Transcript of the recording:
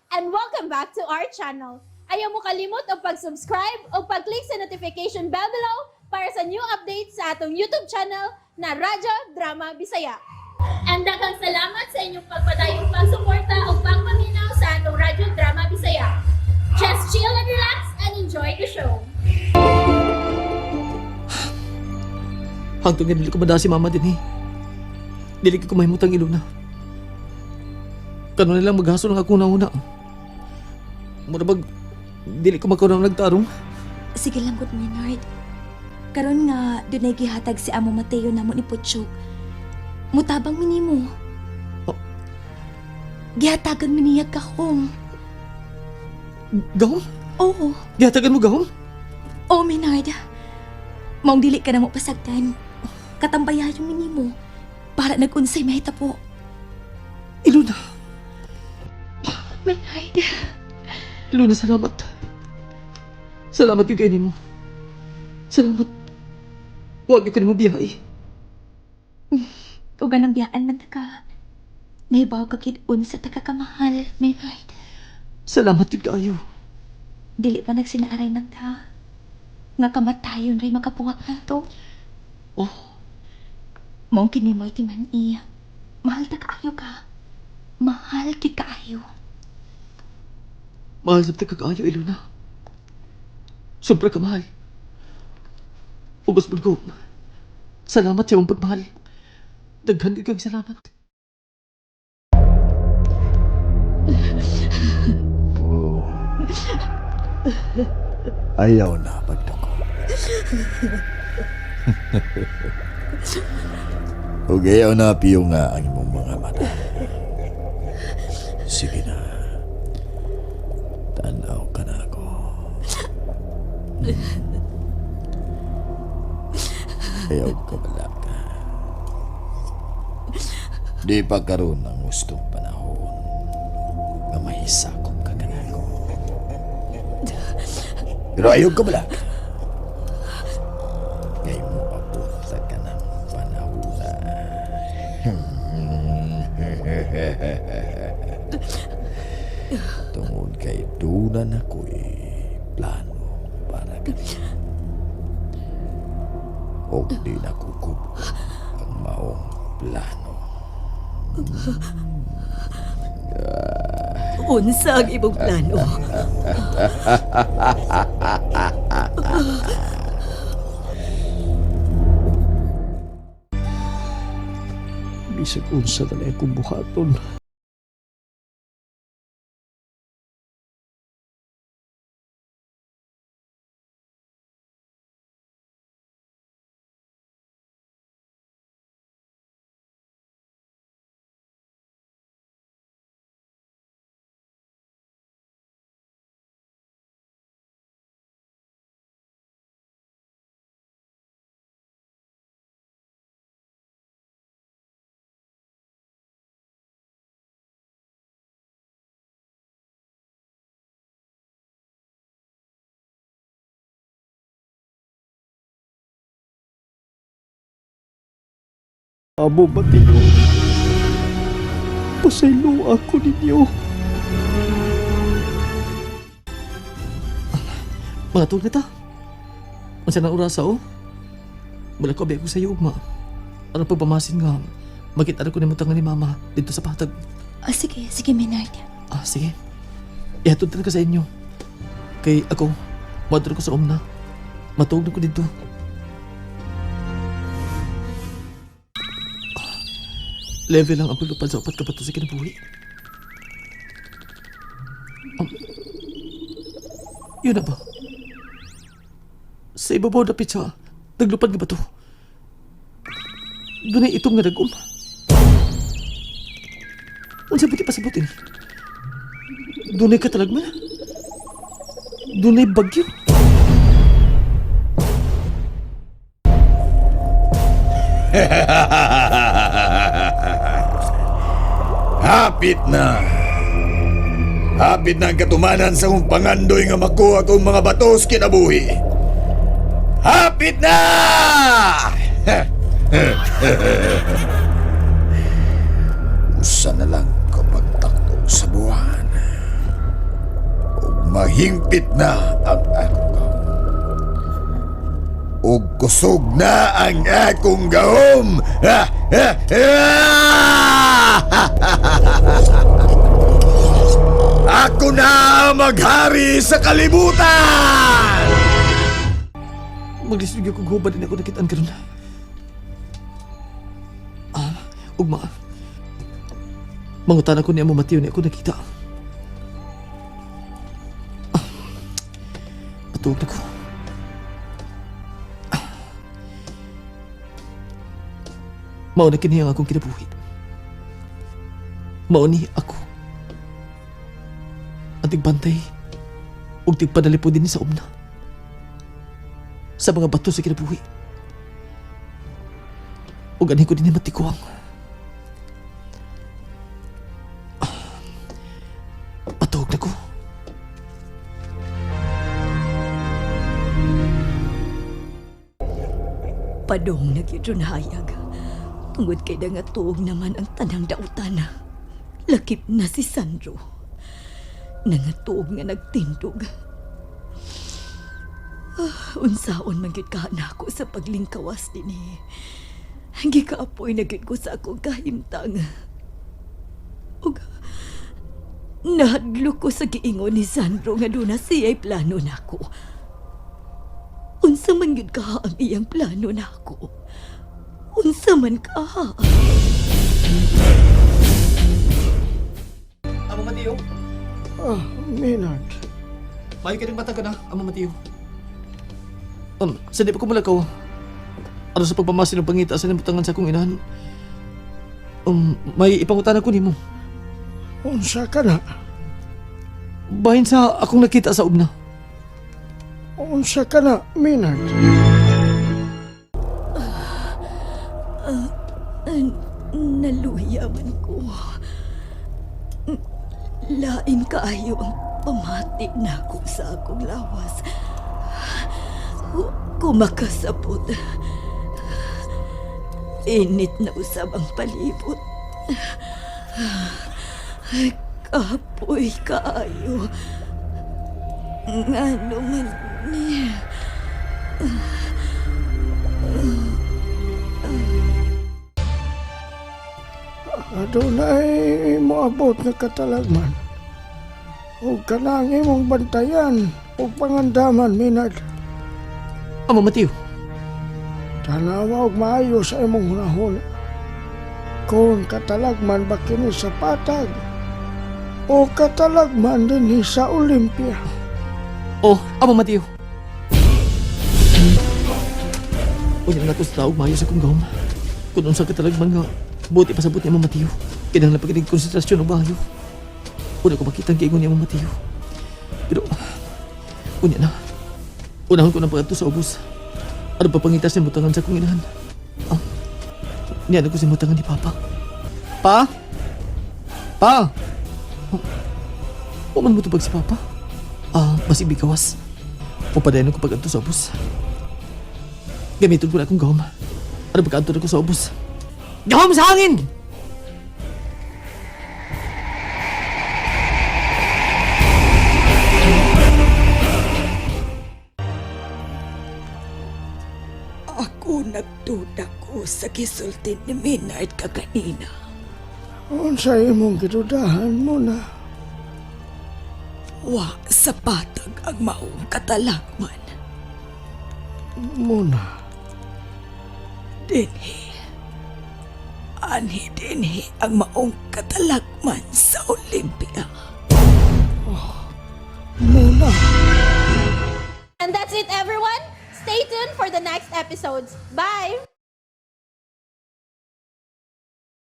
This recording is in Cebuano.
And welcome back to our channel. Ayaw mo kalimot og pag-subscribe o pag-click sa notification bell below para sa new updates sa atong YouTube channel na Radyo Drama Bisaya. And daghang salamat sa inyong pagpadayong pagsuporta o pagpaminaw sa atong Radyo Drama Bisaya. Just chill and relax and enjoy the show. Hangtong nga dili ko madala si mama din eh. Dili ko mahimutang Iluna. Kano nilang maghaso lang ako na una. Mura bag, dili ko magkaroon nagtarong. Sige lang gud, Maynard. Karon nga dunay gihatag si Amo Mateo namo ni Puchok. Mutabang mi nimo. Oh. Gihatagan mi niya kahong. Gahom? Oo. Gihatagan mo gahom? Oo, Maynard. Maong dili ka na mo pasagdan. Katambayayon mi nimo para nagunsay mahitabo. Iluna. Maynard. Iluna, salamat. Salamat yung kainin mo. Salamat. Huwag yung kanimo biyahe. Ug anang biyaan man ta ka. Nahibaw ka gid unsa ta ka kamahal, Maynard. Salamat yung kaayo. Dili pa nagsinaaray nang ta. Nga kamatayon ray makapuwak nato. Oh, Maong kini mo timan iya. Mahal ta kaayo ka. Mahal kid kaayo. Mahal sa ka kaayo, Iluna. Sobra ka mahal. Ubos mo ko. Salamat sa imong pagmahal. Daghan kang salamat. Oh. Ayaw na pagduko. Ug ayaw na piyo nga ang imong mga mata. Sige na. Tanaw ka na ako. Ayaw ka balaka. Di pa karon ang gustong panahon nga mahisakop ka kanako. Pero ayaw ka balaka. Kay mo abot sa kanang panahon na. Tungod kay duna na ko'y plano para kanimo. Og di na kukubo ang maong plano. Unsa ang imong plano? Bisag unsa na akong buhaton. Amo Mateo, pasaylo ako ninyo. Mga tol na ta. Unsa nang orasa oh? Wala ko abi ako sa iyo ugma. Ano pagpamasin nga makita ko nimo tangan ni mama dito sa patag. Ah, sige, sige Maynard. Ah, sige. Ihatod talaga sa inyo. Kay ako, madro ko sa umna. Matuog na ko dito. Level lang ang paglupad sa upat kabato sa kinabuhi. Yun na ba? Sa ibabaw na pitsa, naglupad nga ba to? Doon ay itong nga dagom. Unsa ba di pasabutin? Dunay katalagman? Dunay bagyo? Hapit na! Hapit na ang katumanan sa akong pangandoy nga makuha kong mga batos kinabuhi. Hapit na! Usa na lang kapag takto sa buwan. Mahingpit na ang akong gahom. Ug kusog na ang akong gahom. Ah, ah, ah! Ako na ang maghari sa kalibutan! Maglisod gyud kog hubad din ako nakitaan karon. Ah, ugma. Mangutana ko ni Amo Mateo ni ako nakita. Ah, patuog na ko. Ah. Mao na kini ang akong kinabuhi. Mao ni ako. Ang tigbantay ug tigpadalipo din sa umna sa mga bato sa kinabuhi. Ug anhi ko din matikuang. Patuog na ko. Padong na gyud hayag. Tungod kay dangatuog naman ang tanang dautan. Lakip na si Sandro. Nangatuog nga nagtindog. Ah, unsaon man gyud ka nako sa paglingkawas dinhi. Gikaapoy na gyud ko sa akong kahimtang. Ug nahadlok ko sa giingon ni Sandro nga duna siya'y plano nako. Unsa man gyud ka ang iyang plano nako? Unsa man ka? Amo Mateo, Ah, Maynard. maayo ka ng mata ka na, Amo Mateo. Sa di pa ko mulakaw. Ano sa pagpamasin ng pangita sa nimutangan sa akong inahan? May ipangutana ko nimo. Unsa ka na? Bahin sa akong nakita sa ubna. Unsa ka na, Maynard? Naluya man ko. Lain kaayo ang pamati nako sa akong lawas. Kumakasabot. Init na usab ang palibot. Ay, kapoy kaayo. Ngano man ni... Adunay moabot nga katalagman. Ug kanang imong bantayan ug pangandaman, Maynard. Amo Mateo, Tanawa og maayo sa imong hunahuna. Kung katalagman ba kini sa patag o katalagman dinhi sa Olympia. Oh, Amo Mateo. Unya na ko sa tao, maayo sa akong gahom. Kung unsa ka talagman nga, buti pasabot ni Amo Mateo. Kinahanglan pa kinig konsentrasyon og maayo. Una ko makita ang giingon ni Amo Mateo. Pero, unya na. Unahon ko ng pag-adto sa ubos. Ano pa pangitas ni mutangan sa akong inahan? Ah, niya na ko sa mutangan ni Papa. Pa? Pa? Oh, wa man mo tubag si Papa? Ah, basig bigawas. Pupadayon ko pag-adto sa ubos. Gamiton ko na akong gahom. Ano pag-adto na ko sa ubos? Gahom sa hangin! Ako nagduda ko sa gisulti ni Maynard kaganina. Unsa imong gidudahan mo na? Wa sa patag ang maong katalagman. Muna. Dinhi. Anhi dinhi ang maong katalagman sa Olympia. Muna. And that's it, everyone. Stay tuned for the next episodes. Bye!